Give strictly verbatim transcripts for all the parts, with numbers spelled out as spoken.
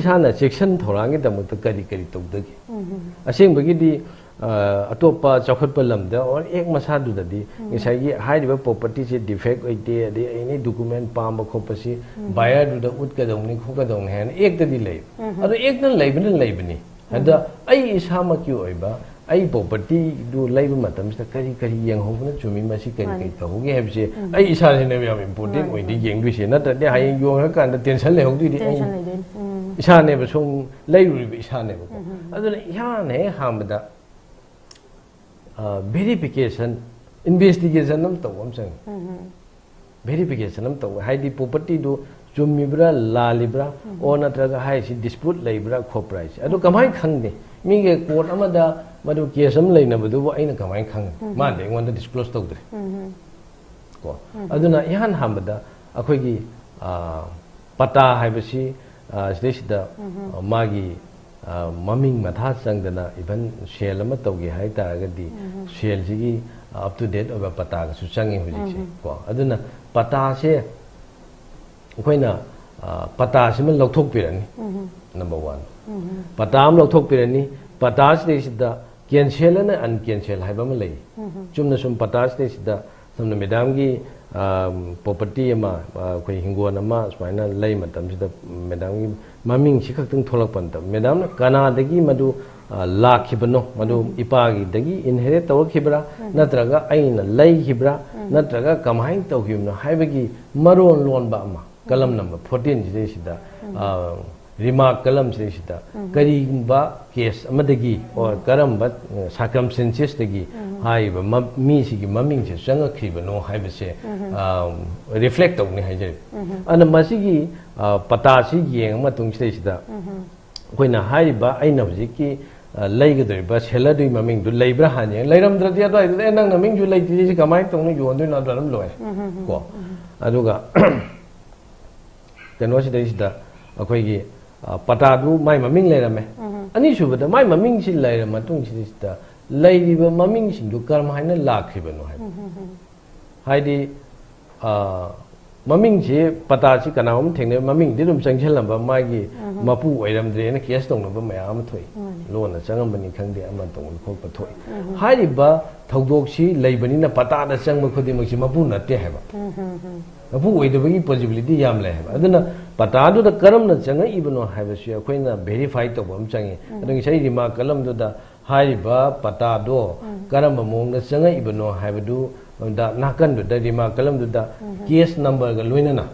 ꯏꯁꯥꯅ ꯆꯦꯛꯁꯤꯟ ꯊꯧꯔꯥꯡꯒꯤꯗꯃꯛꯇ ꯀꯔꯤ ꯀꯔꯤ ꯇꯧꯗꯒꯦ? ꯑꯁꯦꯡꯕꯒꯤꯗꯤ ꯑ, ꯑꯇꯣꯞꯄ ꯆꯥꯎꯈꯠꯄ ꯂꯝꯗ ꯑꯣꯔ ꯑꯦꯛ ꯃꯁꯥꯗꯨꯗꯗꯤ ꯉꯁꯥꯏꯒꯤ ꯍꯥꯏꯔꯤꯕ ꯄ꯭ꯔꯣꯄꯔꯇꯤꯁꯦ ꯗꯤꯐꯦꯛ ꯑꯣꯏꯗꯦ, ꯑꯗꯩ ꯑꯦꯅꯤ ꯗꯣꯀꯨꯃꯦꯟ ꯄꯥꯝꯕ ꯈꯣꯠꯄꯁꯤ ꯕꯥꯌꯔꯗꯨꯗ ꯎꯠꯀꯗꯧꯅꯤ ꯈꯣꯠꯀꯗꯧꯅꯤ ꯍꯥꯏꯅ ꯑꯦꯛꯇꯗꯤ ꯂꯩ꯫ ꯑꯗꯣ ꯑꯦꯛꯇꯅ ꯂꯩꯕꯅ ꯂꯩꯕꯅꯤ꯫ ꯑꯗ ꯑꯩ ꯏꯁꯥꯃꯛꯀꯤ ꯑꯣꯏꯕ ꯑꯩ ꯄ꯭ꯔꯣꯄꯔꯇꯤꯗꯨ ꯂꯩꯕ ꯃꯇꯝꯁꯤꯗ ꯀꯔꯤ ꯀꯔꯤ ꯌꯦꯡꯍꯧꯕꯅ ꯆꯨꯝꯃꯤ, ꯃꯁꯤ ꯀꯔꯤ ꯃꯥꯅꯤ꯫ ꯀꯔꯤ ꯇꯧꯍꯧꯒꯦ ꯍꯥꯏꯕꯁꯦ ꯎꯝ꯫ ꯑꯩ ꯏꯁꯥꯁꯤꯅ ꯌꯥꯝ ꯏꯝꯄꯣꯔꯇꯦꯟ ꯃꯥꯅꯤ, ꯑꯣꯏꯅ ꯃꯥꯅꯤ꯫ ꯌꯦꯡꯗꯣꯏꯁꯦ꯫ ꯅꯠꯇ꯭ꯔꯗꯤ ꯍꯌꯦꯡ ꯌꯣꯟꯈ꯭ꯔꯀꯥꯟꯗ ꯇꯦꯟꯁꯟ ꯂꯩꯍꯧꯗꯣꯏꯗꯤ ꯑꯩ ꯇꯦꯟꯁꯟ ꯂꯩꯗꯣꯏꯅꯤ꯫ ꯎꯝ꯫ ꯏꯁꯥꯅꯦꯕ ꯁꯨꯝ ꯂꯩꯔꯨꯔꯤꯕ ꯏꯁꯥꯅꯦꯕꯀꯣ꯫ ꯎꯝ, ꯎꯝ꯫ ꯑꯗꯨꯅ ꯏꯍꯥꯟ ꯍꯦꯛ ꯍꯥꯟꯕꯗ ꯚꯦꯔꯤꯐꯤꯀꯦꯁꯟ, ꯏꯟꯚꯦꯁꯇꯤꯒꯦꯁꯟ ꯑꯃ ꯇꯧꯕ ꯑꯃ ꯆꯪꯉꯤ꯫ ꯎꯝ, ꯎꯝ꯫ ꯚꯦꯔꯤꯐꯤꯀꯦꯁꯟ ꯑꯃ ꯇꯧꯕ ꯍꯥꯏꯗꯤ ꯄ꯭ꯔꯣꯄꯔꯇꯤꯗꯨ ꯆꯨꯝꯃꯤꯕ꯭ꯔꯥ ꯂꯥꯜꯂꯤꯕ꯭ꯔꯥ, ꯎꯝ꯫ ꯑꯣꯔ ꯅꯠꯇ꯭ꯔꯒ ꯍꯥꯏꯔꯤꯁꯤ ꯗꯤꯁꯄ꯭ꯌꯨꯠ ꯂꯩꯕ꯭ꯔꯥ ꯈꯣꯠꯄ꯭ꯔꯥ ꯍꯥꯏꯁꯦ꯫ ꯑꯗꯨ ꯀꯃꯥꯏꯅ ꯈꯪꯅꯤ? ꯃꯤꯒꯤ ꯀꯣꯔꯠ ꯑꯃꯗ ꯃꯗꯨ ꯀꯦꯁ ꯑꯃ ꯂꯩꯅꯕꯗꯨꯕꯨ ꯑꯩꯅ ꯀꯃꯥꯏꯅ ꯈꯪꯅꯤ? ꯎꯝ꯫ ꯃꯥꯅꯗꯤ ꯑꯩꯉꯣꯟꯗ ꯗꯤꯁꯀ꯭ꯂꯣꯁ ꯇꯧꯗ꯭ꯔꯦ꯫ ꯎꯝ, ꯎꯝ꯫ ꯀꯣ꯫ ꯎꯝ꯫ ꯑꯗꯨꯅ ꯏꯍꯥꯟ ꯍꯥꯟꯕꯗ ꯑꯩꯈꯣꯏꯒꯤ, ꯑ, ꯄꯇꯥ ꯍꯥꯏꯕꯁꯤ, ꯑ, ꯁꯤꯗꯩꯁꯤꯗ, ꯎꯝ꯫ ꯑ, ꯃꯥꯒꯤ, ꯑ, ꯃꯃꯤꯡ ꯃꯊꯥ ꯆꯪꯗꯅ ꯏꯚꯟ ꯁꯦꯜ ꯑꯃ ꯇꯧꯒꯦ ꯍꯥꯏ ꯇꯥꯔꯒꯗꯤ ꯎꯝ꯫ ꯁꯦꯜꯁꯤꯒꯤ ꯑꯞ ꯇꯨ ꯗꯦꯠ ꯑꯣꯏꯕ ꯄꯇꯥꯒꯁꯨ ꯆꯪꯉꯤ ꯍꯧꯖꯤꯛꯁꯦ꯫ ꯎꯝ꯫ ꯀꯣ꯫ ꯑꯗꯨꯅ ꯄꯇꯥꯁꯦ ꯑꯩꯈꯣꯏꯅ, ꯑ, ꯄꯇꯥꯁꯤꯃ ꯂꯧꯊꯣꯛꯄꯤꯔꯅꯤ꯫ ꯎꯝ꯫ Number one. ꯎꯝ꯫ ꯄꯇꯥ ꯑꯃ ꯂꯧꯊꯣꯛꯄꯤꯔꯅꯤ꯫ ꯄꯇꯥꯁꯤꯗꯩꯁꯤꯗ ꯀꯦꯟꯁꯦꯜ ꯑꯅ ꯑꯟꯀꯦꯟꯁꯦꯜ ꯍꯥꯏꯕ ꯑꯃ ꯂꯩ꯫ ꯎꯝ꯫ ꯆꯨꯝꯅ ꯁꯨꯝ ꯄꯇꯥꯁꯤꯗꯩꯁꯤꯗ ꯁꯝꯅ ꯃꯦꯗꯥꯝꯒꯤ, ꯑ, ꯄ꯭ꯔꯣꯄꯔꯇꯤ ꯑꯃ, ꯑ, ꯑꯩꯈꯣꯏ ꯍꯤꯡꯒꯣꯜ ꯑꯃ ꯁꯨꯃꯥꯏꯅ ꯂꯩ ꯃꯇꯝꯁꯤꯗ ꯃꯦꯗꯥꯝꯒꯤ ꯃꯃꯤꯡꯁꯤ ꯈꯛꯇꯪ ꯊꯣꯛꯂꯛꯄ ꯅꯠꯇꯕ, ꯃꯦꯗꯥꯝꯅ ꯀꯅꯥꯗꯒꯤ ꯃꯗꯨ, ꯑ, ꯂꯥꯛꯈꯤꯕꯅꯣ, ꯃꯗꯨ ꯎꯝ꯫ ꯏꯄꯥꯒꯤꯗꯒꯤ ꯏꯟꯍꯦꯔꯤꯠ ꯇꯧꯔꯛꯈꯤꯕ꯭ꯔꯥ, ꯎꯝ꯫ ꯅꯠꯇ꯭ꯔꯒ ꯑꯩꯅ ꯂꯩꯈꯤꯕ꯭ꯔꯥ, ꯎꯝ꯫ ꯅꯠꯇ꯭ꯔꯒ ꯀꯃꯥꯏꯅ ꯇꯧꯈꯤꯕꯅꯣ ꯍꯥꯏꯕꯒꯤ ꯃꯔꯣꯜ ꯂꯣꯟꯕ ꯑꯃ, ꯀꯂꯝ ꯅꯝꯕꯔ ꯐꯣꯔꯇꯤꯟ ꯁꯤꯗꯩꯁꯤꯗ, ꯎꯝ꯫ ꯑ, ꯔꯤꯃꯥꯔꯛ ꯀꯂꯝ ꯁꯤꯗꯩꯁꯤꯗ, ꯎꯝ꯫ ꯀꯔꯤꯒꯨꯝꯕ ꯀꯦꯁ ꯑꯃꯗꯒꯤ, ꯑꯣꯔ ꯎꯝ꯫ ꯀꯔꯝꯕ, ꯑ, ꯁꯥꯔꯀꯝꯁꯇꯦꯟꯁꯦꯁꯇꯒꯤ ꯎꯝ꯫ ꯍꯥꯏꯔꯤꯕ ꯃ-, ꯃꯤꯁꯤꯒꯤ ꯃꯃꯤꯡꯁꯦ ꯆꯪꯉꯛꯈ꯭ꯔꯤꯕꯅꯣ ꯍꯥꯏꯕꯁꯦ, ꯎꯝ꯫ ꯑ, ꯔꯤꯐ꯭ꯂꯦꯛ ꯇꯧꯅꯤ ꯍꯥꯏꯖꯔꯤꯕ꯫ ꯎꯝ꯫ ꯑꯗꯨꯅ ꯃꯁꯤꯒꯤ, ꯑ, ꯄꯇꯥꯁꯤ ꯌꯦꯡꯉ ꯃꯇꯨꯡ ꯁꯤꯗꯩꯁꯤꯗ ꯎꯝ꯫ ꯑꯩꯈꯣꯏꯅ ꯍꯥꯏꯔꯤꯕ ꯑꯩꯅ ꯍꯧꯖꯤꯛꯀꯤ, ꯑ, ꯂꯩꯒꯗꯧꯔꯤꯕ ꯁꯦꯂꯔꯗꯨꯒꯤ ꯃꯃꯤꯡꯗꯨ ꯂꯩꯕ꯭ꯔꯥ ꯍꯥꯟꯅ ꯌꯦꯡꯉ, ꯂꯩꯔꯝꯗ꯭ꯔꯗꯤ ꯑꯗꯨꯋꯥꯏꯗꯨꯗ, "ꯑꯦ, ꯅꯪ ꯅꯃꯤꯡꯁꯨ ꯂꯩꯇ꯭ꯔꯤꯁꯤ ꯀꯃꯥꯏꯅ ꯇꯧꯅ ꯌꯣꯟꯗꯣꯏꯅꯣ?" ꯑꯗꯨ ꯑꯗꯨꯝ ꯂꯣꯏꯔꯦ꯫ ꯎꯝ, ꯎꯝ, ꯎꯝ, ꯀꯣ꯫ ꯎꯝ꯫ ꯑꯗꯨꯒ ꯀꯩꯅꯣꯁꯤꯗꯩꯁꯤꯗ ꯑꯩꯈꯣꯏꯒꯤ, ꯑ, ꯄꯇꯥꯗꯨ ꯃꯥꯏ ꯃꯃꯤꯡ ꯂꯩꯔꯝꯃꯦ꯫ ꯎꯝ꯫ ꯑꯅꯤꯁꯨꯕꯗ ꯃꯥꯏ ꯃꯃꯤꯡꯁꯤ ꯂꯩꯔ ꯃꯇꯨꯡꯁꯤꯗꯩꯁꯤꯗ ꯂꯩꯔꯤꯕ ꯃꯃꯤꯡꯁꯤꯡꯗꯨ ꯀꯔꯝ ꯍꯥꯏꯅ ꯂꯥꯛꯈꯤꯕꯅꯣ ꯍꯥꯏꯕ꯫ ꯎꯝ, ꯎꯝ, ꯎꯝ꯫ ꯍꯥꯏꯗꯤ, ꯑ, ꯃꯃꯤꯡꯁꯤ, ꯄꯇꯥꯁꯤ ꯀꯅꯥꯒꯨꯝꯕ ꯊꯦꯡꯅꯩ, ꯃꯃꯤꯡꯗꯤ ꯑꯗꯨꯝ ꯆꯪꯁꯤꯜꯂꯝꯕ ꯃꯥꯒꯤ, ꯎꯝ꯫ ꯃꯄꯨ ꯑꯣꯏꯔꯝꯗ꯭ꯔꯦꯅ ꯀꯦꯁ ꯇꯧꯅꯕ ꯃꯌꯥꯝ ꯑꯃ ꯊꯣꯛꯏ꯫ ꯂꯣꯟꯅ ꯆꯪꯉꯝꯕꯅꯤ ꯈꯪꯗꯦ, ꯑꯃ ꯇꯧꯕ ꯈꯣꯠꯄ ꯊꯣꯛꯏ꯫ ꯍꯥꯏꯔꯤꯕ ꯊꯧꯗꯣꯛꯁꯤ ꯂꯩꯕꯅꯤꯅ ꯄꯇꯥꯗ ꯆꯪꯕ ꯈꯨꯗꯤꯡꯃꯛꯁꯤ ꯃꯄꯨ ꯅꯠꯇꯦ ꯍꯥꯏꯕ꯫ ꯃꯄꯨ ꯑꯣꯏꯗꯕꯒꯤ ꯄꯣꯁꯤꯕꯤꯂꯤꯇꯤ ꯌꯥꯝ ꯂꯩ ꯍꯥꯏꯕ꯫ ꯑꯗꯨꯅ ꯄꯇꯥꯗꯨꯗ ꯀꯔꯝꯅ ꯆꯪꯉꯛꯏꯕꯅꯣ ꯍꯥꯏꯕꯁꯤ ꯑꯩꯈꯣꯏꯅ ꯚꯦꯔꯤꯐꯥꯏ ꯇꯧꯕ ꯑꯃ ꯆꯪꯉꯤ꯫ ꯑꯗꯣ ꯉꯁꯥꯏ ꯔꯤꯃꯥꯔꯛ ꯀꯂꯝꯗꯨꯗ ꯍꯥꯏꯔꯤꯕ ꯄꯇꯥꯗꯣ ꯀꯔꯝꯕ ꯃꯑꯣꯡꯗ ꯆꯪꯉꯛꯏꯕꯅꯣ ꯍꯥꯏꯕꯗꯨ ꯗ ꯅꯥꯀꯟꯗꯨꯗ ꯔꯤꯃꯥꯔꯛ ꯀꯂꯝꯗꯨꯗ ꯀꯦꯁ ꯅꯝꯕꯔꯒ ꯂꯣꯏꯅꯅ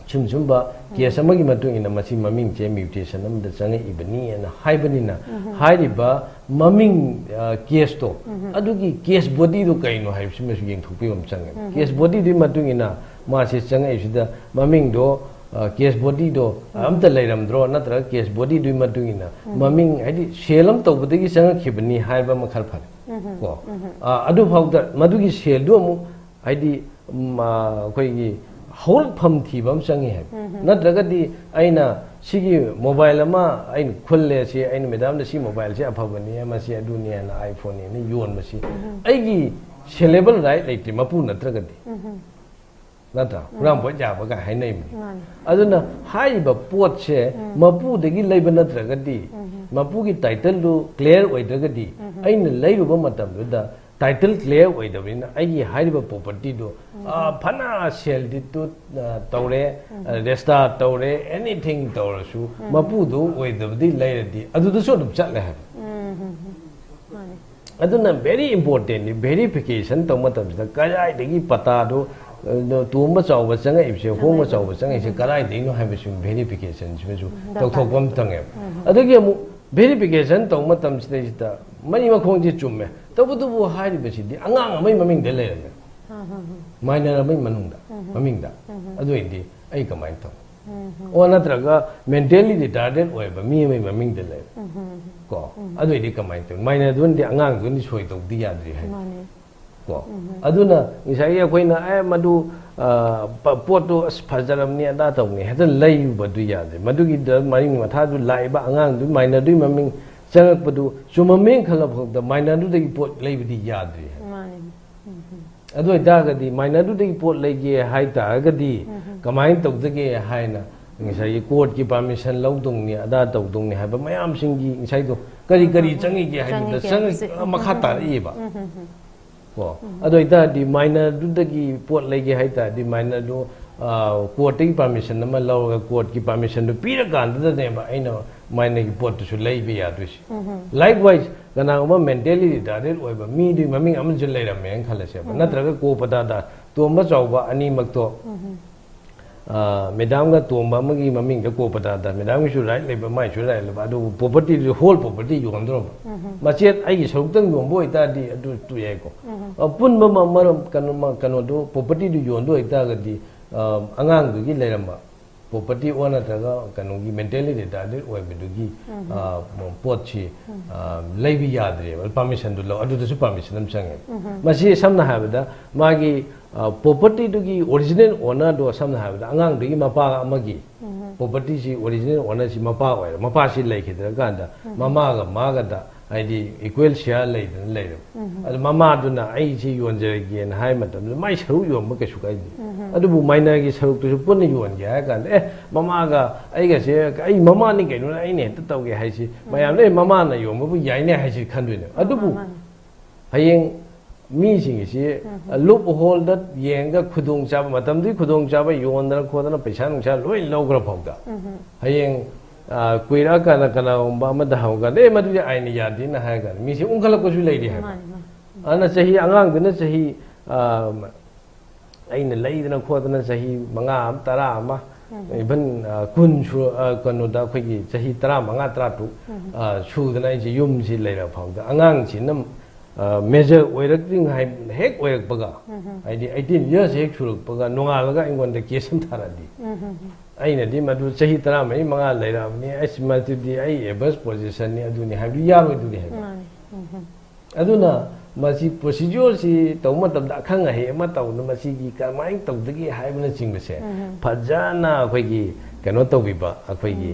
ꯁꯨꯝ ꯁꯨꯝꯕ ꯀꯦꯁ ꯑꯃꯒꯤ ꯃꯇꯨꯡ ꯏꯟꯅ ꯃꯁꯤ ꯃꯃꯤꯡꯁꯦ ꯃ꯭ꯌꯨꯇꯦꯁꯟ ꯑꯃꯗ ꯆꯪꯉꯛꯏꯕꯅꯤ ꯍꯥꯏꯅ ꯍꯥꯏꯕꯅꯤꯅ, ꯍꯥꯏꯔꯤꯕ ꯃꯃꯤꯡ, ꯑ, ꯀꯦꯁꯇꯣ, ꯑꯗꯨꯒꯤ ꯀꯦꯁ ꯕꯣꯗꯤꯗꯣ ꯀꯩꯅꯣ ꯍꯥꯏꯕꯁꯤꯃꯁꯨ ꯌꯦꯡꯊꯣꯛꯄꯤꯕ ꯑꯃ ꯆꯪꯉꯦ꯫ ꯀꯦꯁ ꯕꯣꯗꯤꯗꯨꯒꯤ ꯃꯇꯨꯡ ꯏꯟꯅ ꯃꯥꯁꯦ ꯆꯪꯉꯛꯏꯁꯤꯗ ꯃꯃꯤꯡꯗꯣ, ꯑ, ꯀꯦꯁ ꯕꯣꯗꯤꯗꯣ ꯑꯝꯇ ꯂꯩꯔꯝꯗ꯭ꯔꯣ, ꯅꯠꯇ꯭ꯔꯒ ꯀꯦꯁ ꯕꯣꯗꯤꯗꯨꯒꯤ ꯃꯇꯨꯡ ꯏꯟꯅ ꯃꯃꯤꯡ, ꯍꯥꯏꯗꯤ ꯁꯦꯜ ꯑꯃ ꯇꯧꯕꯗꯒꯤ ꯆꯪꯉꯛꯈꯤꯕꯅꯤ ꯍꯥꯏꯕ ꯑꯃ ꯈꯔ ꯐꯔꯦ꯫ ꯀꯣ? ꯑ, ꯑꯗꯨꯐꯥꯎꯗ ꯃꯗꯨꯒꯤ ꯁꯦꯜꯗꯨ ꯑꯃꯨꯛ, ꯍꯥꯏꯗꯤ, ꯎꯝ, ꯑ, ꯑꯩꯈꯣꯏꯒꯤ ꯍꯧꯔꯛꯐꯝ ꯊꯤꯕ ꯑꯃ ꯆꯪꯉꯤ ꯍꯥꯏꯕ꯫ ꯅꯠꯇ꯭ꯔꯒꯗꯤ ꯑꯩꯅ ꯁꯤꯒꯤ ꯃꯣꯕꯥꯏꯜ ꯑꯃ ꯑꯩꯅ ꯈꯨꯜꯂꯦ, ꯁꯤ ꯑꯩꯅ ꯃꯦꯗꯥꯝꯗ ꯁꯤ ꯃꯣꯕꯥꯏꯜꯁꯤ ꯑꯐꯕꯅꯤ, ꯃꯁꯤ ꯑꯗꯨꯅꯤ ꯍꯥꯏꯅ, iPhone ꯅꯦꯅ ꯌꯣꯟꯕꯁꯤ ꯑꯩꯒꯤ ꯁꯦꯂꯦꯕꯜ ꯔꯥꯏꯠ ꯂꯩꯇꯦ, ꯃꯄꯨ ꯅꯠꯇ꯭ꯔꯒꯗꯤ꯫ ꯅꯠꯇ꯭ꯔꯥ? ꯍꯨꯔꯥꯟꯕ ꯄꯣꯠ ꯌꯥꯕꯒ ꯍꯥꯏꯅꯩꯕꯅꯤ꯫ ꯃꯥꯅꯤ꯫ ꯑꯗꯨꯅ ꯍꯥꯏꯔꯤꯕ ꯄꯣꯠꯁꯦ ꯃꯄꯨꯗꯒꯤ ꯂꯩꯕ ꯅꯠꯇ꯭ꯔꯒꯗꯤ, ꯃꯄꯨꯒꯤ ꯇꯥꯏꯇꯜꯗꯨ ꯀ꯭ꯂꯤꯌꯥꯔ ꯑꯣꯏꯗ꯭ꯔꯒꯗꯤ, ꯑꯩꯅ ꯂꯩꯔꯨꯕ ꯃꯇꯝꯗꯨꯗ ꯇꯥꯏꯇꯜ ꯀ꯭ꯂꯤꯌꯥꯔ ꯑꯣꯏꯗꯕꯅꯤꯅ ꯑꯩꯒꯤ ꯍꯥꯏꯔꯤꯕ ꯄ꯭ꯔꯣꯄꯔꯇꯤꯗꯨ, ꯑ, ꯐꯅ ꯁꯦꯜ ꯗꯤꯠꯇꯨ, ꯑ, ꯇꯧꯔꯦ, ꯑ, ꯔꯦꯁꯇꯥꯔ ꯇꯧꯔꯦ, ꯑꯦꯅꯤꯊꯤꯡ ꯇꯧꯔꯁꯨ ꯃꯄꯨꯗꯨ ꯑꯣꯏꯗꯕꯗꯤ ꯂꯩꯔꯗꯤ ꯑꯗꯨꯗꯁꯨ ꯑꯗꯨꯝ ꯆꯠꯂꯦ ꯍꯥꯏꯕ꯫ ꯃꯥꯅꯤ꯫ ꯑꯗꯨꯅ ꯚꯦꯔꯤ ꯏꯝꯄꯣꯔꯇꯦꯟꯅꯤ꯫ ꯚꯦꯔꯤꯐꯤꯀꯦꯁꯟ ꯇꯧꯕ ꯃꯇꯝꯁꯤꯗ ꯀꯗꯥꯏꯗꯒꯤ ꯄꯇꯥꯗꯨ, ꯑ, ꯇꯣꯡꯕ ꯆꯥꯎꯕ ꯆꯪꯉꯛꯏꯕꯁꯦ, ꯍꯣꯡꯕ ꯆꯥꯎꯕ ꯆꯪꯉꯛꯏꯁꯦ ꯀꯗꯥꯏꯗꯒꯤꯅꯣ ꯍꯥꯏꯕꯁꯤꯃ ꯚꯦꯔꯤꯐꯤꯀꯦꯁꯟꯁꯤꯃꯁꯨ ꯇꯧꯊꯣꯛꯄ ꯑꯃ ꯆꯪꯉꯦꯕ꯫ ꯑꯗꯒꯤ ꯑꯃꯨꯛ ꯚꯦꯔꯤꯐꯤꯀꯦꯁꯟ ꯇꯧꯕ ꯃꯇꯝꯁꯤꯗꯩꯁꯤꯗ ꯃꯔꯤ ꯃꯈꯣꯡꯁꯦ ꯆꯨꯝꯃꯦ, ꯇꯧꯕꯇꯕꯨ ꯍꯥꯏꯔꯤꯕꯁꯤꯗꯤ ꯑꯉꯥꯡ ꯑꯃꯒꯤ ꯃꯃꯤꯡꯗ ꯂꯩꯔꯝꯃꯦ, ꯃꯥꯏꯅꯔ ꯑꯃꯒꯤ ꯃꯅꯨꯡꯗ, ꯃꯃꯤꯡꯗ꯫ ꯑꯗꯨ ꯑꯣꯏꯔꯗꯤ ꯑꯩ ꯀꯃꯥꯏꯅ ꯇꯧ? ꯑꯣ, ꯅꯠꯇ꯭ꯔꯒ ꯃꯦꯟꯇꯦꯜꯂꯤ ꯔꯤꯇꯥꯔꯗꯦꯠ ꯑꯣꯏꯕ ꯃꯤ ꯑꯃꯒꯤ ꯃꯃꯤꯡꯗ ꯂꯩꯔꯦ꯫ ꯀꯣ? ꯑꯗꯨ ꯑꯣꯏꯔꯗꯤ ꯀꯃꯥꯏꯅ ꯇꯧ? ꯃꯥꯏꯅꯔꯗꯨꯅꯗꯤ ꯑꯉꯥꯡꯗꯨꯅꯗꯤ ꯁꯣꯏ ꯇꯧꯗꯤ ꯌꯥꯗ꯭ꯔꯤ ꯍꯥꯏ꯫ ꯃꯥꯅꯦ꯫ ꯀꯣ? ꯑꯗꯨꯅ ꯉꯁꯥꯏꯒꯤ ꯑꯩꯈꯣꯏꯅ, "ꯑꯦ, ꯃꯗꯨ, ꯑ, ꯄ-, ꯄꯣꯠꯇꯨ ꯑꯁ ꯐꯖꯔꯝꯅꯤ, ꯑꯗꯥ ꯇꯧꯅꯤ", ꯍꯦꯛꯇ ꯂꯩꯔꯨꯕꯗꯨ ꯌꯥꯗ꯭ꯔꯦ꯫ ꯃꯗꯨꯒꯤꯗ ꯃꯔꯤꯡ ꯃꯊꯥꯗꯨ ꯂꯥꯛꯏꯕ ꯑꯉꯥꯡꯗꯨ ꯃꯥꯏꯅꯔꯗꯨꯒꯤ ꯃꯃꯤꯡ ꯆꯪꯉꯛꯄꯗꯨ ꯆꯨꯝꯃꯝꯃꯦꯅ ꯈꯜꯂꯕ ꯐꯥꯎꯕꯗ ꯃꯥꯏꯅꯔꯗꯨꯗꯒꯤ ꯄꯣꯠ ꯂꯩꯕꯗꯤ ꯌꯥꯗ꯭ꯔꯤ ꯍꯥꯏ꯫ ꯃꯥꯅꯦ꯫ ꯑꯗꯨ ꯑꯣꯏꯇꯥꯔꯒꯗꯤ ꯃꯥꯏꯅꯔꯗꯨꯗꯒꯤ ꯄꯣꯠ ꯂꯩꯒꯦ ꯍꯥꯏ ꯇꯥꯔꯒꯗꯤ ꯀꯃꯥꯏꯅ ꯇꯧꯗꯒꯦ ꯍꯥꯏꯅ ꯉꯁꯥꯏꯒꯤ ꯀꯣꯔꯠꯀꯤ ꯄꯥꯔꯃꯤꯁꯟ ꯂꯧꯗꯧꯅꯤ, ꯑꯗꯥ ꯇꯧꯗꯧꯅꯤ ꯍꯥꯏꯕ ꯃꯌꯥꯝꯁꯤꯡꯒꯤ ꯉꯁꯥꯏꯗꯣ ꯀꯔꯤ ꯀꯔꯤ ꯆꯪꯉꯤꯒꯦ ꯍꯥꯏꯗꯨꯗ ꯆꯪꯉꯤꯒꯦ ꯆꯪꯉ ꯍꯥꯏꯕꯁꯦ꯫ ꯃꯈꯥ ꯎꯝ, ꯎꯝ, ꯇꯥꯔꯛꯏꯕ꯫ ꯎꯝ, ꯎꯝ, ꯎꯝ꯫ ꯀꯣ ꯑꯗꯨ ꯑꯣꯏꯇꯥꯔꯗꯤ ꯃꯥꯏꯅꯔꯗꯨꯗꯒꯤ ꯄꯣꯠ ꯂꯩꯒꯦ ꯍꯥꯏꯇꯥꯔꯗꯤ ꯃꯥꯏꯅꯔꯗꯨ ꯀꯣꯔꯠꯇꯒꯤ ꯄꯥꯔꯃꯤꯁꯟ ꯑꯃ ꯂꯧꯔꯒ ꯀꯣꯔꯠꯀꯤ ꯄꯥꯔꯃꯤꯁꯟꯗꯨ ꯄꯤꯔꯀꯥꯟꯗꯨꯗꯅꯦꯕ ꯑꯩꯅ ꯃꯥꯏꯅꯔꯒꯤ ꯄꯣꯠꯇꯨꯁꯨ ꯂꯩꯕ ꯌꯥꯗꯣꯏꯁꯦ꯫ Likewise, ꯀꯅꯥꯒꯨꯝꯕ mentally retarded ꯑꯣꯏꯕ ꯃꯤꯗꯨꯒꯤ ꯃꯃꯤꯡ ꯑꯃꯁꯨ ꯂꯩꯔꯝꯃꯦꯅ ꯈꯜꯂꯁꯦꯕ, ꯅꯠꯇ꯭ꯔꯒ ꯀꯣ ꯄꯇꯥꯗ ꯇꯣꯝꯕ ꯆꯥꯎꯕ ꯑꯅꯤꯃꯛꯇꯣ ꯃꯦꯗꯥꯝꯒ ꯇꯣꯝꯕ ꯑꯃꯒꯤ ꯃꯃꯤꯡꯗ ꯀꯣ ꯄꯇꯥꯗ, ꯃꯦꯗꯥꯝꯒꯤꯁꯨ ꯔꯥꯏꯠ ꯂꯩꯕ, ꯃꯥꯏꯁꯨ ꯔꯥꯏꯠ ꯂꯩꯕ, ꯑꯗꯨꯕꯨ ꯄ꯭ꯔꯣꯄꯔꯇꯤꯗꯨ, ꯍꯣꯜ ꯄ꯭ꯔꯣꯄꯔꯇꯤ ꯌꯣꯟꯗ꯭ꯔꯣꯕ? ꯃꯆꯦꯠ ꯑꯩꯒꯤ ꯁꯔꯨꯛꯇꯪ ꯌꯣꯟꯕ ꯑꯣꯏꯇꯥꯔꯗꯤ ꯑꯗꯨ ꯇꯨ ꯌꯥꯏꯀꯣ꯫ ꯑꯄꯨꯟꯕ ꯃ- ꯃꯔꯝ ꯀꯩꯅꯣ ꯃ- ꯀꯩꯅꯣꯗꯨ, ꯄ꯭ꯔꯣꯄꯔꯇꯤꯗꯨ ꯌꯣꯟꯕ ꯑꯣꯏꯇꯥꯔꯒꯗꯤ ꯑ, ꯑꯉꯥꯡꯗꯨꯒꯤ ꯂꯩꯔꯝꯕ ꯄ꯭ꯔꯣꯄꯔꯇꯤ ꯑꯣꯟ ꯅꯠꯇ꯭ꯔꯒ ꯀꯩꯅꯣꯒꯤ mentally retarded ꯑꯣꯏꯕꯗꯨꯒꯤ ꯑ, ꯄꯣꯠꯁꯤ ꯑ, ꯂꯩꯕ ꯌꯥꯗ꯭ꯔꯦꯕ, ꯄꯥꯔꯃꯤꯁꯟꯗꯨ ꯂꯧ, ꯑꯗꯨꯗꯁꯨ ꯄꯥꯔꯃꯤꯁꯟ ꯑꯃ ꯆꯪꯉꯦꯕ꯫ ꯃꯁꯤ ꯁꯝꯅ ꯍꯥꯏꯔꯕꯗ ꯃꯥꯒꯤ ꯄ꯭ꯔꯣꯄꯔꯇꯤꯗꯨꯒꯤ ꯑꯣꯔꯤꯖꯤꯅꯦꯜ ꯑꯣꯅꯔꯗꯣ, ꯁꯝꯅ ꯍꯥꯏꯔꯕꯗ ꯑꯉꯥꯡꯗꯨꯒꯤ ꯃꯄꯥ ꯑꯃꯒꯤ ꯄ꯭ꯔꯣꯄꯔꯇꯤꯁꯤ ꯑꯣꯔꯤꯖꯤꯅꯦꯜ ꯑꯣꯅꯔꯁꯤ ꯃꯄꯥ ꯑꯣꯏꯔꯦ, ꯃꯄꯥꯁꯤ ꯂꯩꯈꯤꯗ꯭ꯔꯀꯥꯟꯗ ꯃꯃꯥꯒ ꯃꯥꯒꯗ ꯍꯥꯏꯗꯤ ꯏꯀ꯭ꯋꯦꯜ ꯁꯤꯌꯥꯔ ꯂꯩꯗꯅ ꯂꯩꯔꯦꯕ꯫ ꯑꯗꯨ ꯃꯃꯥꯗꯨꯅ ꯑꯩꯁꯤ ꯌꯣꯟꯖꯔꯒꯦꯅ ꯍꯥꯏ ꯃꯇꯝꯗ ꯃꯥꯏ ꯁꯔꯨꯛ ꯌꯣꯟꯕ ꯀꯩꯁꯨ ꯀꯥꯏꯗꯦ꯫ ꯑꯗꯨꯕꯨ ꯃꯥꯏꯅꯔꯒꯤ ꯁꯔꯨꯛꯇꯨꯁꯨ ꯄꯨꯟꯅ ꯌꯣꯟꯒꯦ ꯍꯥꯏꯔ ꯀꯥꯟꯗ, ꯑꯦ, ꯃꯃꯥꯒ ꯑꯩꯒꯁꯦ, ꯑꯩ ꯃꯃꯥꯅꯤ ꯀꯩꯅꯣꯅꯦ, ꯑꯩꯅ ꯍꯦꯛꯇ ꯇꯧꯒꯦ ꯍꯥꯏꯁꯤ ꯃꯌꯥꯝꯅ, "ꯑꯦ, ꯃꯃꯥꯅ ꯌꯣꯟꯕꯕꯨ ꯌꯥꯏꯅꯦ" ꯍꯥꯏꯁꯤ ꯈꯟꯗꯣꯏꯅꯦꯕ꯫ ꯑꯗꯨꯕꯨ ꯃꯥꯅꯤ꯫ ꯍꯌꯦꯡ ꯃꯤꯁꯤꯡ ꯑꯁꯤ ꯂꯨꯞ ꯍꯣꯜꯗ ꯌꯦꯡꯉꯒ ꯈꯨꯗꯣꯡꯆꯥꯕ, ꯃꯇꯝꯗꯨꯒꯤ ꯈꯨꯗꯣꯡꯆꯥꯕ ꯌꯣꯟꯗꯅ ꯈꯣꯠꯇꯅ ꯄꯩꯁꯥ ꯅꯨꯡꯁꯥ ꯂꯣꯏ ꯂꯧꯈ꯭ꯔ ꯐꯥꯎꯗ, ꯍꯌꯦꯡ ꯑ, ꯀꯨꯏꯔꯛꯑꯀꯥꯟꯗ ꯀꯅꯥꯒꯨꯝꯕ ꯑꯃꯗ ꯍꯪꯉꯀꯥꯟꯗ, "ꯑꯦ, ꯃꯗꯨꯗꯤ ꯑꯥꯏꯟꯅ ꯌꯥꯗꯦꯅ" ꯍꯥꯏꯔ ꯀꯥꯟꯗ ꯃꯤꯁꯦ ꯑꯣꯟꯈꯠꯂꯛꯄꯁꯨ ꯂꯩꯔꯤ ꯍꯥꯏꯕ꯫ ꯃꯥꯅꯤ, ꯃꯥꯅꯤ꯫ ꯑꯗꯨꯅ ꯆꯍꯤ, ꯑꯉꯥꯡꯗꯨꯅ ꯆꯍꯤ ꯑ, ꯑꯩꯅ ꯂꯩꯗꯅ ꯈꯣꯠꯇꯅ ꯆꯍꯤ ꯃꯉꯥ ꯑꯃ, ꯇꯔꯥ ꯑꯃ, even ꯑ, ꯀꯨꯟ ꯁꯨ ꯑ, ꯀꯩꯅꯣꯗ ꯑꯩꯈꯣꯏꯒꯤ ꯆꯍꯤ ꯇꯔꯥꯃꯉꯥ, ꯇꯔꯥꯇꯔꯨꯛ ꯑ, ꯁꯨꯗꯅ ꯑꯩꯁꯦ ꯌꯨꯝꯁꯤ ꯂꯩꯔ ꯐꯥꯎꯗ ꯑꯉꯥꯡꯁꯤꯅ ꯃꯦꯖꯔ ꯑꯣꯏꯔꯛꯇ꯭ꯔꯤꯉꯩ ꯍꯦꯛ ꯑꯣꯏꯔꯛꯄꯒ, ꯍꯥꯏꯗꯤ eighteen years ꯍꯦꯛ ꯁꯨꯔꯛꯄꯒ ꯅꯣꯡꯉꯥꯜꯂꯒ ꯑꯩꯉꯣꯟꯗ ꯀꯦꯁ ꯑꯃ ꯊꯥꯔꯛꯑꯗꯤ, ꯑꯩꯅꯗꯤ ꯃꯗꯨ ꯆꯍꯤ ꯇꯔꯥꯃꯔꯤ ꯃꯉꯥ ꯂꯩꯔꯛꯑꯕꯅꯤ, ꯑꯁ, ꯃꯗꯨꯗꯤ ꯑꯩ ꯑꯦꯕꯔꯁ ꯄꯣꯖꯤꯁꯟꯅꯤ, ꯑꯗꯨꯅꯤ ꯍꯥꯏꯕꯗꯨ ꯌꯥꯔꯣꯏꯗꯣꯔꯤ ꯍꯥꯏꯕ꯫ ꯃꯥꯅꯤ꯫ ꯎꯝ, ꯎꯝ꯫ ꯑꯗꯨꯅ ꯃꯁꯤ ꯄ꯭ꯔꯣꯁꯤꯖꯔꯁꯤ ꯇꯧꯕ ꯃꯇꯝꯗ ꯑꯈꯪ ꯑꯍꯩ ꯑꯃ ꯇꯧꯗꯅ ꯃꯁꯤꯒꯤ ꯀꯃꯥꯏꯅ ꯇꯧꯗꯒꯦ ꯍꯥꯏꯕꯅꯆꯤꯡꯕꯁꯦ ꯐꯖꯅ ꯑꯩꯈꯣꯏꯒꯤ ꯀꯩꯅꯣ ꯇꯧꯕꯤꯕ, ꯑꯩꯈꯣꯏꯒꯤ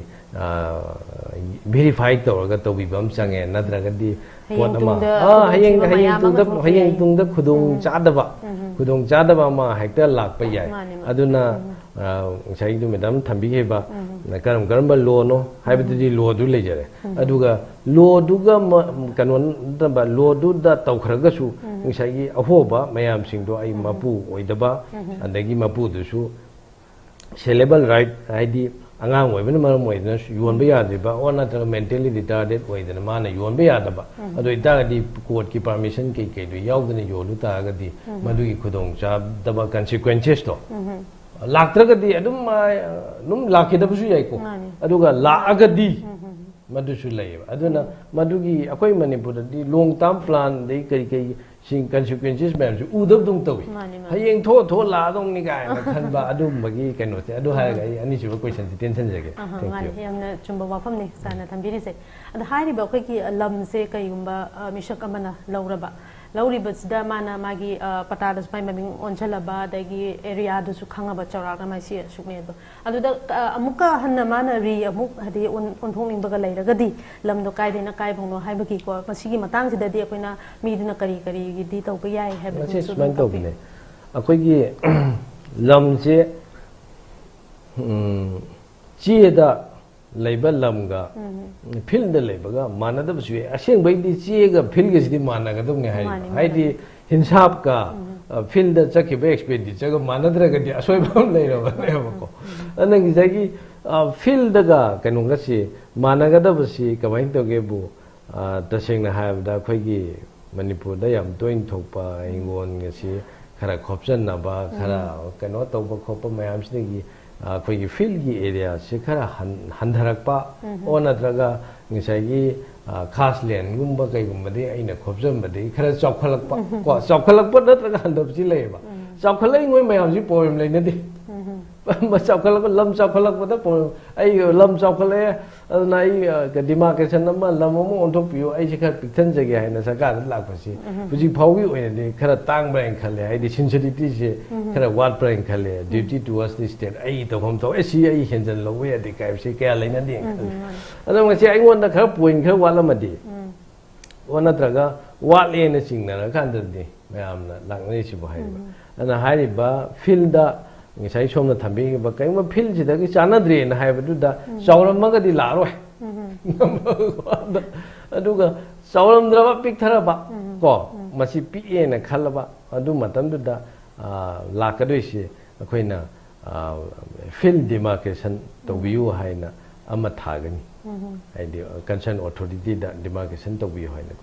ꯚꯦꯔꯤꯐꯥꯏ ꯇꯧꯔꯒ ꯇꯧꯕꯤꯕ ꯑꯃ ꯆꯪꯉꯦ꯫ ꯅꯠꯇ꯭ꯔꯒꯗꯤ ꯍꯌꯦꯡ ꯄꯣꯠ ꯑꯃ ꯇꯨꯡꯗ ꯑꯥ, ꯍꯌꯦꯡ ꯈꯨꯗꯣꯡꯊꯤꯕ ꯍꯌꯦꯡ ꯃꯌꯥꯝ ꯑꯃ ꯇꯨꯡꯗ ꯊꯣꯛꯄ ꯍꯌꯦꯡ ꯌꯥꯏ꯫ ꯇꯨꯡꯗ ꯈꯨꯗꯣꯡ ꯎꯝ꯫ ꯆꯥꯗꯕ ꯎꯝ꯫ ꯈꯨꯗꯣꯡ ꯆꯥꯗꯕ ꯑꯃ ꯍꯦꯛꯇ ꯂꯥꯛꯄ ꯌꯥꯏ꯫ ꯃꯥꯅꯤ, ꯃꯥꯅꯤ꯫ ꯑꯗꯨꯅ ꯎꯝ꯫ ꯑ, ꯉꯁꯥꯏꯒꯤꯗꯨ ꯃꯦꯗꯥꯝ ꯊꯝꯕꯤꯈꯤꯕ ꯎꯝ꯫ ꯀꯔꯝ ꯀꯔꯝꯕ ꯂꯣꯅꯣ ꯍꯥꯏꯕꯗꯨꯗꯤ ꯂꯣꯗꯨ ꯂꯩꯖꯔꯦ꯫ ꯎꯝ꯫ ꯑꯗꯨꯒ ꯂꯣꯗꯨꯒ ꯃ- ꯀꯩꯅꯣ ꯅꯠꯇꯕ, ꯂꯣꯗꯨꯗ ꯇꯧꯈ꯭ꯔꯒꯁꯨ ꯎꯝ꯫ ꯉꯁꯥꯏꯒꯤ ꯑꯍꯣꯕ ꯃꯌꯥꯝꯁꯤꯡꯗꯣ ꯑꯩ ꯎꯝ꯫ ꯃꯄꯨ ꯑꯣꯏꯗꯕ, ꯎꯝ꯫ ꯑꯗꯒꯤ ꯃꯄꯨꯗꯨꯁꯨ ꯁꯦꯂꯦꯕꯜ ꯔꯥꯏꯠ, ꯍꯥꯏꯗꯤ ꯑꯉꯥꯡ ꯑꯣꯏꯕꯅ ꯃꯔꯝ ꯑꯣꯏꯗꯅ ꯌꯣꯟꯕ ꯌꯥꯗ꯭ꯔꯤꯕ, ꯑꯣꯔ ꯅꯠꯇ꯭ꯔꯒ ꯃꯦꯟꯇꯦꯜꯂꯤ ꯔꯤꯇꯥꯔꯗꯦꯠ ꯑꯣꯏꯗꯅ ꯃꯥꯅ ꯌꯣꯟꯕ ꯌꯥꯗꯕ, ꯎꯝ꯫ ꯑꯗꯨ ꯑꯣꯏꯇꯥꯔꯒꯗꯤ ꯀꯣꯔꯠꯀꯤ ꯄꯥꯔꯃꯤꯁꯟ ꯀꯩ ꯀꯩꯗꯣ ꯌꯥꯎꯗꯅ ꯌꯣꯜꯂꯨ ꯇꯥꯔꯒꯗꯤ ꯎꯝ꯫ ꯃꯗꯨꯒꯤ ꯈꯨꯗꯣꯡꯆꯥꯗꯕ ꯀꯟꯁꯤꯀ꯭ꯋꯦꯟꯁꯦꯁꯇꯣ ꯎꯝ꯫ ꯂꯥꯛꯇ꯭ꯔꯒꯗꯤ ꯑꯗꯨꯝ ꯑ, ꯑꯗꯨꯝ ꯂꯥꯛꯈꯤꯗꯕꯁꯨ ꯌꯥꯏꯀꯣ꯫ ꯃꯥꯅꯤ꯫ ꯑꯗꯨꯒ ꯂꯥꯛꯑꯒꯗꯤ ꯎꯝ꯫ ꯃꯗꯨꯁꯨ ꯂꯩꯌꯦꯕ꯫ ꯑꯗꯨꯅ ꯃꯗꯨꯒꯤ ꯑꯩꯈꯣꯏ ꯃꯅꯤꯄꯨꯔꯗꯗꯤ ꯂꯣꯡ ꯇꯥꯔꯝ ꯄ꯭ꯂꯥꯟ ꯑꯗꯩ ꯀꯔꯤ ꯀꯔꯤ ꯁꯤꯡ ꯀꯟꯁꯤꯀ꯭ꯋꯦꯟꯁꯦꯁ ꯃꯌꯥꯝꯁꯦ ꯎꯗꯕꯗꯧꯅ ꯇꯧꯏ꯫ ꯃꯥꯅꯤ, ꯃꯥꯅꯤ꯫ ꯍꯌꯦꯡ ꯊꯣꯛꯑ ꯊꯣꯛꯑ ꯂꯥꯛꯑꯗꯧꯅꯤ ꯀꯥꯏꯅ ꯈꯟꯕ ꯑꯗꯨꯝꯕꯒꯤ ꯀꯩꯅꯣꯁꯦ꯫ ꯑꯗꯨ ꯍꯥꯏꯔꯒ ꯑꯩ ꯑꯅꯤꯁꯨꯕ ꯀꯣꯏꯁꯟꯁꯦ ꯇꯦꯟꯁꯟꯖꯒꯦ꯫ ꯑꯍ, Thank ꯃꯥꯅꯤ, you꯫ ꯌꯥꯝꯅ ꯆꯨꯝꯕ ꯋꯥꯐꯝꯅꯤ ꯁꯥꯔꯅ ꯊꯝꯕꯤꯔꯤꯁꯦ꯫ ꯑꯗꯣ ꯍꯥꯏꯔꯤꯕ ꯑꯩꯈꯣꯏꯒꯤ ꯂꯝꯁꯦ ꯀꯩꯒꯨꯝꯕ ꯑ, ꯃꯤꯁꯛ ꯑꯃꯅ ꯂꯧꯔꯕ, ꯂꯧꯔꯤꯕꯁꯤꯗ ꯃꯥꯅ ꯃꯥꯒꯤ ꯑ, ꯄꯇꯥꯗꯁꯨ ꯃꯥꯏ ꯃꯃꯤꯡ ꯑꯣꯟꯁꯤꯜꯂꯕ, ꯑꯗꯒꯤ ꯑꯦꯔꯤꯌꯥꯗꯨꯁꯨ ꯈꯪꯉꯕ, ꯆꯥꯎꯔꯥꯛꯅ ꯃꯥꯏ ꯁꯤ ꯑꯁꯨꯛꯅꯦ ꯑꯗꯣ, ꯑꯗꯨꯗ ꯑ, ꯑꯃꯨꯛꯀ ꯍꯟꯅ ꯃꯥꯅ ꯔꯤ ꯑꯃꯨꯛ ꯍꯥꯏꯗꯤ ꯑꯣꯟ- ꯑꯣꯟꯊꯣꯛꯅꯤꯡꯕꯒ ꯂꯩꯔꯒꯗꯤ ꯂꯝꯗꯣ ꯀꯥꯏꯗꯩꯅ ꯀꯥꯏꯐꯥꯎꯅꯣ ꯍꯥꯏꯕꯒꯤꯀꯣ, ꯃꯁꯤꯒꯤ ꯃꯇꯥꯡꯁꯤꯗꯗꯤ ꯑꯩꯈꯣꯏꯅ ꯃꯤꯗꯨꯅ ꯀꯔꯤ ꯀꯔꯤꯒꯤꯗꯤ ꯇꯧꯕ ꯌꯥꯏ ꯍꯥꯏꯕꯗꯨꯁꯨ ꯃꯁꯤ ꯑꯗꯨꯝ ꯁꯨꯃꯥꯏꯅ ꯇꯥꯛꯄꯤꯌꯨ꯫ ꯇꯧꯕꯅꯦ, ꯑꯩꯈꯣꯏꯒꯤ ꯂꯝꯁꯦ ꯎꯝ, ꯆꯦꯗ ꯂꯩꯕ ꯂꯝꯒ ꯎꯝ꯫ ꯐꯤꯜꯗ ꯂꯩꯕꯒ ꯃꯥꯟꯅꯗꯕꯁꯨ ꯌꯥꯏ꯫ ꯑꯁꯦꯡꯕꯩꯗꯤ ꯆꯦꯒ ꯐꯤꯜꯒꯁꯤꯗꯤ ꯃꯥꯟꯅꯒꯗꯕꯅꯤ ꯍꯥꯏꯕ꯫ ꯃꯥꯅꯤ, ꯃꯥꯅꯤ꯫ ꯍꯥꯏꯗꯤ ꯍꯤꯟꯁꯥꯞꯀ ꯎꯝ꯫ ꯑ, ꯐꯤꯜꯗ ꯆꯠꯈꯤꯕ ꯑꯦꯛꯁꯄꯦꯟꯗꯤꯆꯔꯒ ꯃꯥꯟꯅꯗ꯭ꯔꯒꯗꯤ ꯑꯁꯣꯏꯕ ꯑꯃ ꯂꯩꯔꯕꯅꯦꯕꯀꯣ꯫ ꯑꯗꯨꯅ ꯉꯁꯥꯏꯒꯤ ꯑ, ꯐꯤꯜꯗꯒ ꯀꯩꯅꯣꯒꯁꯤ ꯃꯥꯟꯅꯒꯗꯕꯁꯤ ꯀꯃꯥꯏꯅ ꯇꯧꯒꯦꯕꯨ, ꯑ, ꯇꯁꯦꯡꯅ ꯍꯥꯏꯔꯕꯗ ꯑꯩꯈꯣꯏꯒꯤ ꯃꯅꯤꯄꯨꯔꯗ ꯌꯥꯝ ꯇꯣꯏꯅ ꯊꯣꯛꯄ ꯍꯤꯡꯒꯣꯜꯒꯁꯤ ꯈꯔ ꯈꯣꯞꯆꯟꯅꯕ, ꯈꯔ ꯀꯩꯅꯣ ꯇꯧꯕ ꯈꯣꯠꯄ ꯃꯌꯥꯝꯁꯤꯗꯒꯤ, ꯑ, ꯑꯩꯈꯣꯏꯒꯤ ꯐꯤꯜꯒꯤ ꯑꯦꯔꯤꯌꯥꯁꯤ ꯈꯔ ꯍꯟ- ꯍꯟꯊꯔꯛꯄ, ꯑꯣ ꯅꯠꯇ꯭ꯔꯒ ꯉꯁꯥꯏꯒꯤ, ꯑ, ꯈꯥꯁ ꯂꯦꯟꯒꯨꯝꯕ ꯀꯩꯒꯨꯝꯕꯗꯤ ꯑꯩꯅ ꯈꯣꯞꯆꯟꯕꯗꯒꯤ ꯈꯔ ꯆꯥꯎꯈꯠꯂꯛꯄ ꯀꯣ, ꯆꯥꯎꯈꯠꯂꯛꯄ ꯅꯠꯇ꯭ꯔꯒ ꯍꯟꯊꯕꯁꯤ ꯂꯩꯌꯦꯕ꯫ ꯆꯥꯎꯈꯠꯂꯛꯏꯉꯣꯏ ꯃꯌꯥꯝꯁꯤ ꯄ꯭ꯔꯣꯕ꯭ꯂꯦꯝ ꯂꯩꯅꯗꯦ꯫ ꯆꯥꯎꯈꯠꯂꯛꯄ, ꯂꯝ ꯆꯥꯎꯈꯠꯂꯛꯄꯗ ꯄꯣ-, ꯑꯩ ꯂꯝ ꯆꯥꯎꯈꯠꯂꯛꯑꯦ, ꯑꯗꯨꯅ ꯑꯩ, ꯑ, demarcation ꯑꯃ, ꯂꯝ ꯑꯃ ꯑꯣꯟꯊꯣꯛꯄꯤꯌꯨ, ꯑꯩꯁꯦ ꯈꯔ ꯄꯤꯛꯊꯟꯖꯒꯦ ꯍꯥꯏꯅ ꯁꯔꯀꯥꯔꯗ ꯂꯥꯛꯄꯁꯤ ꯍꯧꯖꯤꯛ ꯐꯥꯎꯒꯤ ꯑꯣꯏꯅꯗꯤ ꯈꯔ ꯇꯥꯡꯕ꯭ꯔꯥ ꯍꯥꯏꯅ ꯈꯜꯂꯦ, ꯍꯥꯏꯗꯤ sincerity ꯁꯦ ꯈꯔ ꯋꯥꯠꯄ꯭ꯔꯥ ꯍꯥꯏꯅ ꯈꯜꯂꯦ, duty towards the state, ꯑꯩ ꯇꯧꯐꯝ ꯊꯣꯛꯑꯦ, ꯁꯤ ꯑꯩ ꯍꯦꯟꯖꯟ ꯂꯧꯕ ꯌꯥꯗꯦ ꯀꯥꯏꯕꯁꯤ ꯀꯌꯥ ꯂꯩꯅꯗꯦ ꯈꯜꯂꯦ꯫ ꯑꯗꯣ ꯃꯁꯤ ꯑꯩꯉꯣꯟꯗ ꯈꯔ point ꯈꯔ ꯋꯥꯠꯂꯝꯃꯗꯤ, ꯑꯣ, ꯅꯠꯇ꯭ꯔꯒ ꯋꯥꯠꯂꯦꯅ ꯆꯤꯡꯅꯔꯀꯥꯟꯗꯗꯤ ꯃꯌꯥꯝꯅ ꯂꯥꯛꯅꯔꯤꯁꯤꯕꯨ ꯍꯥꯏꯔꯤꯕ꯫ ꯑꯗꯨꯅ ꯍꯥꯏꯔꯤꯕ field ꯗ ꯉꯁꯥꯏ ꯁꯣꯝꯅ ꯊꯝꯕꯤꯈꯤꯕ ꯀꯔꯤꯒꯨꯝꯕ field ꯁꯤꯗꯒꯤ ꯆꯥꯟꯅꯗ꯭ꯔꯦꯅ ꯍꯥꯏꯕꯗꯨꯗ ꯆꯥꯎꯔꯝꯃꯒꯗꯤ ꯂꯥꯛꯑꯔꯣꯏ꯫ ꯑꯗꯨꯒ ꯆꯥꯎꯔꯝꯗ꯭ꯔꯕ, ꯄꯤꯛꯊꯔꯕ, ꯀꯣ, ꯃꯁꯤ ꯄꯤꯛꯑꯦꯅ ꯈꯜꯂꯕ ꯑꯗꯨ ꯃꯇꯝꯗꯨꯗ, ꯑ, ꯂꯥꯛꯀꯗꯣꯏꯁꯤ ꯑꯩꯈꯣꯏꯅ, ꯑ, field demarcation ꯇꯧꯕꯤꯌꯨ ꯍꯥꯏꯅ ꯑꯃ ꯊꯥꯒꯅꯤ꯫ ꯍꯥꯏꯗꯤ concern authority ꯗ demarcation ꯇꯧꯕꯤꯌꯨ ꯍꯥꯏꯅ꯫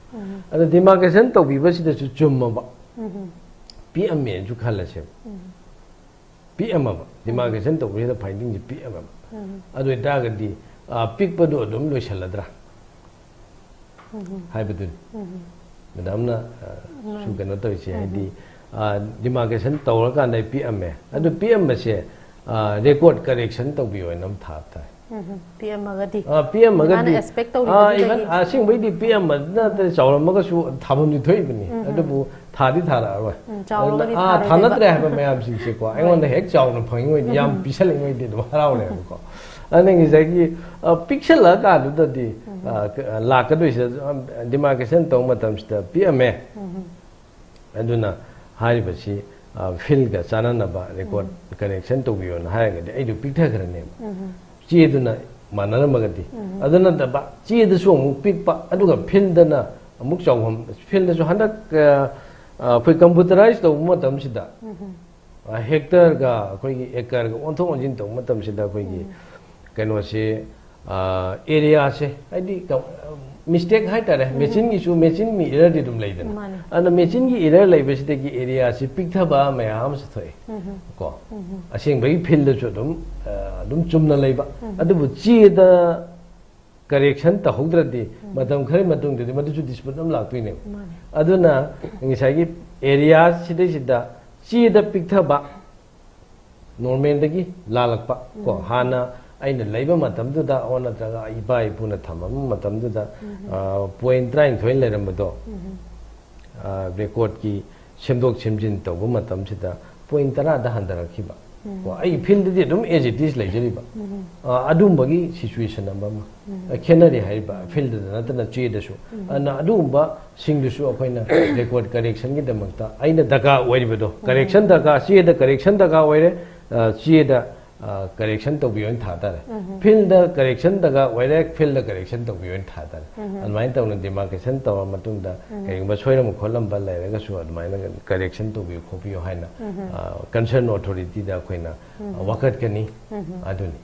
ꯑꯗꯣ demarcation ꯇꯧꯕꯤꯕꯁꯤꯗꯁꯨ ꯆꯨꯝꯃꯕ, ꯄꯤꯛꯑꯝꯃꯦꯅꯁꯨ ꯈꯜꯂꯁꯦꯕ꯫ ꯄꯤꯛꯑꯝꯃꯕ, demarcation ꯇꯧꯕꯁꯤꯗ finding ꯁꯦ ꯄꯤꯛꯑꯝꯃꯕ꯫ ꯑꯗꯨ ꯑꯣꯏꯇꯥꯔꯒꯗꯤ, ꯑ, ꯄꯤꯛꯄꯗꯣ ꯑꯗꯨꯝ ꯂꯣꯏꯁꯜꯂꯗ꯭ꯔꯥ ꯍꯥꯏꯕꯗꯨꯅꯤ꯫ Madam ꯅ, ꯑ, ꯁꯨꯝ ꯀꯩꯅꯣ ꯇꯧꯔꯤꯁꯦ, ꯍꯥꯏꯗꯤ, ꯑ, demarcation ꯇꯧꯔꯀꯥꯟꯗ ꯑꯩ ꯄꯤꯛꯑꯝꯃꯦ꯫ ꯑꯗꯨ ꯄꯤꯛꯑꯝꯕꯁꯦ, ꯑ, record correction ꯇꯧꯕꯤꯌꯣ ꯍꯥꯏꯅ ꯑꯃ ꯊꯥ ꯇꯥꯔꯦ꯫ ꯄꯤꯛꯑꯝꯃꯒꯗꯤ? ꯑ, ꯄꯤꯛꯑꯝꯃꯒꯗꯤ, ꯃꯥꯅ expect ꯇꯧꯔꯤꯕꯗꯨꯗꯒꯤ? ꯑ, even ꯑꯁꯦꯡꯕꯩꯗꯤ ꯄꯤꯛꯑꯝꯕ ꯅꯠꯇ꯭ꯔꯦ, ꯆꯥꯎꯔꯝꯃꯒꯁꯨ ꯊꯥꯐꯝꯗꯤ ꯊꯣꯛꯏꯕꯅꯤ꯫ ꯑꯗꯨꯕꯨ ꯊꯥꯗꯤ ꯊꯥꯔꯛꯑꯔꯣꯏ꯫ ꯎꯝ, ꯆꯥꯎꯔꯒꯗꯤ ꯑꯗꯨꯅ, ꯑꯥ, ꯊꯥꯔꯣꯏꯗꯣꯏꯕ꯫ ꯊꯥꯅꯗ꯭ꯔꯦ ꯍꯥꯏꯕ ꯃꯌꯥꯝꯁꯤꯡꯁꯦꯀꯣ, ꯑꯩꯉꯣꯟꯗ ꯍꯦꯛ ꯆꯥꯎꯅ ꯐꯪꯉꯤꯉꯩꯗꯤ, ꯌꯥꯝ ꯄꯤꯁꯜꯂꯤꯉꯩꯗꯤ ꯑꯗꯨꯝ ꯍꯔꯥꯎꯔꯦꯕꯀꯣ꯫ ꯑꯗꯨꯅ ꯉꯁꯥꯏꯒꯤ, ꯑ, ꯄꯤꯛꯁꯜꯂꯛꯑꯀꯥꯟꯗꯨꯗꯗꯤ, ꯑ, ꯂꯥꯛꯀꯗꯣꯏꯁꯦ, ꯑ, demarcation ꯇꯧꯕ ꯃꯇꯝꯁꯤꯗ ꯄꯤꯛꯑꯝꯃꯦ꯫ ꯑꯗꯨꯅ ꯍꯥꯏꯔꯤꯕꯁꯤ, ꯑ, field ꯒ ꯆꯥꯟꯅꯅꯕ record correction ꯇꯧꯕꯤꯌꯣꯅ ꯍꯥꯏꯔꯒꯗꯤ ꯑꯩꯗꯨ ꯄꯤꯛꯊꯈ꯭ꯔꯅꯦꯕ꯫ ꯆꯦꯗꯨꯅ ꯃꯥꯟꯅꯔꯝꯃꯒꯗꯤ꯫ ꯑꯗꯨ ꯅꯠꯇꯕ ꯆꯦꯗꯁꯨ ꯑꯃꯨꯛ ꯄꯤꯛꯄ, ꯑꯗꯨꯒ field ꯅ ꯑꯃꯨꯛ ꯆꯥꯎꯐꯝ, field ꯁꯨ ꯍꯟꯗꯛ, ꯑ, ꯑ, ꯑꯩꯈꯣꯏ computerize ꯇꯧꯕ ꯃꯇꯝꯁꯤꯗ, ꯑ, hectare ꯒ ꯑꯩꯈꯣꯏꯒꯤ acre ꯒ ꯑꯣꯟꯊꯣꯛ ꯑꯣꯟꯁꯤꯟ ꯇꯧꯕ ꯃꯇꯝꯁꯤꯗ ꯑꯩꯈꯣꯏꯒꯤ ꯀꯩꯅꯣꯁꯦ, ꯑ, area ꯁꯦ, ꯍꯥꯏꯗꯤ ꯀ-, mistake ꯍꯥꯏꯇꯥꯔꯦ, machine ꯒꯤꯁꯨ, machine ꯒꯤ error ꯗꯤ ꯑꯗꯨꯝ ꯂꯩꯗꯅ꯫ ꯃꯥꯅꯦ꯫ ꯑꯗꯨꯅ machine ꯒꯤ error ꯂꯩꯕꯁꯤꯗꯒꯤ area ꯁꯤ ꯄꯤꯛꯊꯕ ꯃꯌꯥꯝ ꯑꯃꯁꯨ ꯊꯣꯛꯑꯦ꯫ ꯀꯣ? ꯑꯁꯦꯡꯕꯒꯤ field ꯁꯨ ꯑꯗꯨꯝ, ꯑ, ꯑꯗꯨꯝ ꯆꯨꯝꯅ ꯂꯩꯕ꯫ ꯑꯗꯨꯕꯨ ꯆꯦꯗ correction ꯇꯧꯍꯧꯗ꯭ꯔꯗꯤ ꯃꯇꯝ ꯈꯔꯒꯤ ꯃꯇꯨꯡꯗꯗꯤ ꯃꯗꯨꯁꯨ dispute ꯑꯃ ꯂꯥꯛꯇꯣꯏꯅꯦꯕ꯫ ꯃꯥꯅꯦ꯫ ꯑꯗꯨꯅ ꯉꯁꯥꯏꯒꯤ area ꯁꯤꯗꯩꯁꯤꯗ ꯆꯦꯗ ꯄꯤꯛꯊꯕ, ꯅꯣꯔꯃꯦꯜꯗꯒꯤ ꯂꯥꯜꯂꯛꯄ ꯀꯣ, ꯍꯥꯟꯅ ꯑꯩꯅ ꯂꯩꯕ ꯃꯇꯝꯗꯨꯗ ꯑꯣ ꯅꯠꯇ꯭ꯔꯒ ꯏꯄꯥ ꯏꯄꯨꯅ ꯊꯝꯃꯝꯕ ꯃꯇꯝꯗꯨꯗ ꯄꯣꯏꯟ ꯇꯔꯥꯅꯤꯊꯣꯏ ꯂꯩꯔꯝꯕꯗꯣ ꯔꯦꯀꯣꯔꯠꯀꯤ ꯁꯦꯝꯗꯣꯛ ꯁꯦꯝꯖꯤꯟ ꯇꯧꯕ ꯃꯇꯝꯁꯤꯗ ꯄꯣꯏꯟ ꯇꯔꯥꯗ ꯍꯟꯊꯔꯛꯈꯤꯕ ꯀꯣ, ꯑꯩ ꯐꯤꯜꯗꯗꯤ ꯑꯗꯨꯝ ꯑꯦꯖ ꯏꯠ ꯏꯁ ꯂꯩꯖꯔꯤꯕ꯫ ꯑꯗꯨꯝꯕꯒꯤ ꯁꯤꯆꯨꯋꯦꯁꯟ ꯑꯃ ꯑꯃ ꯈꯦꯠꯅꯔꯤ ꯍꯥꯏꯔꯤꯕ, ꯐꯤꯜꯗꯗ ꯅꯠꯇꯅ ꯆꯦꯗꯁꯨ꯫ ꯑꯗꯨꯅ ꯑꯗꯨꯒꯨꯝꯕꯁꯤꯡꯗꯨꯁꯨ ꯑꯩꯈꯣꯏꯅ ꯔꯦꯀꯣꯔꯠ ꯀꯔꯦꯛꯁꯟꯒꯤꯗꯃꯛꯇ ꯑꯩꯅ ꯗꯔꯀꯥꯔ ꯑꯣꯏꯔꯤꯕꯗꯣ, ꯀꯔꯦꯛꯁꯟ ꯗꯔꯀꯥꯔ, ꯆꯦꯗ ꯀꯔꯦꯛꯁꯟ ꯗꯔꯀꯥꯔ ꯑꯣꯏꯔꯦ, ꯆꯦꯗ ꯀꯔꯦꯛꯁꯟ ꯇꯧꯕꯤꯌꯣ ꯍꯥꯏꯅ ꯊꯥ ꯇꯥꯔꯦ꯫ ꯐꯤꯜꯗ ꯀꯔꯦꯛꯁꯟ ꯗꯔꯀꯥꯔ ꯑꯣꯏꯔꯦ, ꯐꯤꯜꯗ ꯀꯔꯦꯛꯁꯟ ꯇꯧꯕꯤꯌꯣ ꯍꯥꯏꯅ ꯊꯥ ꯇꯥꯔꯦ꯫ ꯑꯗꯨꯃꯥꯏꯅ ꯇꯧꯅ ꯗꯤꯃꯥꯔꯀꯦꯁꯟ ꯇꯧꯔ ꯃꯇꯨꯡꯗ ꯀꯔꯤꯒꯨꯝꯕ ꯁꯣꯏꯔꯝꯕ ꯈꯣꯠꯂꯝꯕ ꯂꯩꯔꯒꯁꯨ ꯑꯗꯨꯃꯥꯏꯅ ꯀꯔꯦꯛꯁꯟ ꯇꯧꯕꯤꯌꯨ ꯈꯣꯠꯄꯤꯌꯨ ꯍꯥꯏꯅ ꯀꯟꯁꯔꯟ ꯑꯣꯊꯣꯔꯤꯇꯤꯗ ꯑꯩꯈꯣꯏꯅ ꯋꯥꯀꯠꯀꯅꯤ꯫ ꯑꯗꯨꯅꯤ꯫